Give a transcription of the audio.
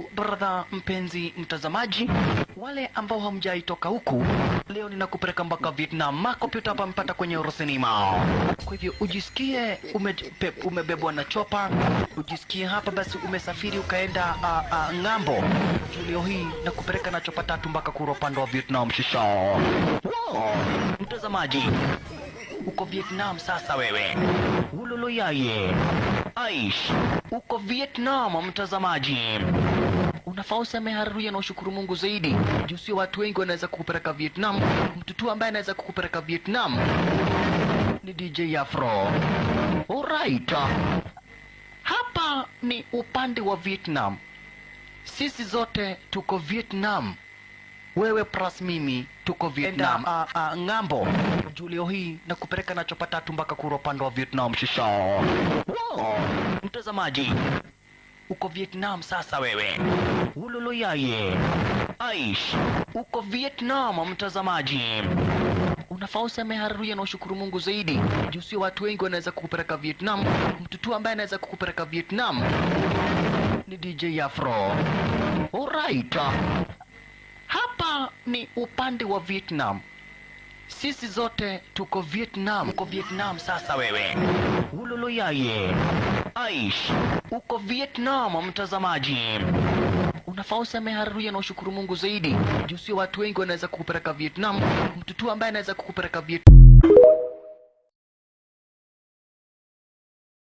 Ndugu brother mpenzi mtazamaji, wale ambao hamjaitoka huku, leo ninakupeleka mpaka Vietnam. Makompyuta hapa mpata kwenye Eurocinema. Kwa hivyo ujisikie umebebwa na chopa, ujisikie hapa basi umesafiri ukaenda ng'ambo. Leo hii nakupeleka na chopa tatu mpaka kura upande wa Vietnam shisha. Wow. Mtazamaji, uko Vietnam sasa wewe. Ulolo yaye. Aish, uko Vietnam mtazamaji. Unafaa useme haleluya na ushukuru Mungu zaidi. Juu sio watu wengi wanaweza kukupeleka Vietnam. Mtu tu ambaye anaweza kukupeleka Vietnam ni DJ Afro. Alright. Hapa ni upande wa Vietnam. Sisi zote tuko Vietnam. Wewe plus mimi tuko Vietnam. Ng'ambo. Juu leo hii nakupeleka na chopa tatu mpaka kura upande wa Vietnam shisha. Wow. Mtazamaji, uko Vietnam sasa wewe. Ulolo yaye. Aish, uko Vietnam mtazamaji. Unafaa useme haleluya na ushukuru Mungu zaidi. Juu sio watu wengi wanaweza kukupeleka Vietnam. Mtu tu ambaye anaweza kukupeleka Vietnam ni DJ Afro. Alright. Hapa ni upande wa Vietnam. Sisi zote tuko Vietnam. Uko Vietnam sasa wewe. Ulolo yaye. Aish, uko Vietnam mtazamaji. Unafaa useme haleluya na ushukuru Mungu zaidi. Juu sio watu wengi wanaweza kukupeleka Vietnam. Mtu tu ambaye anaweza kukupeleka Vietnam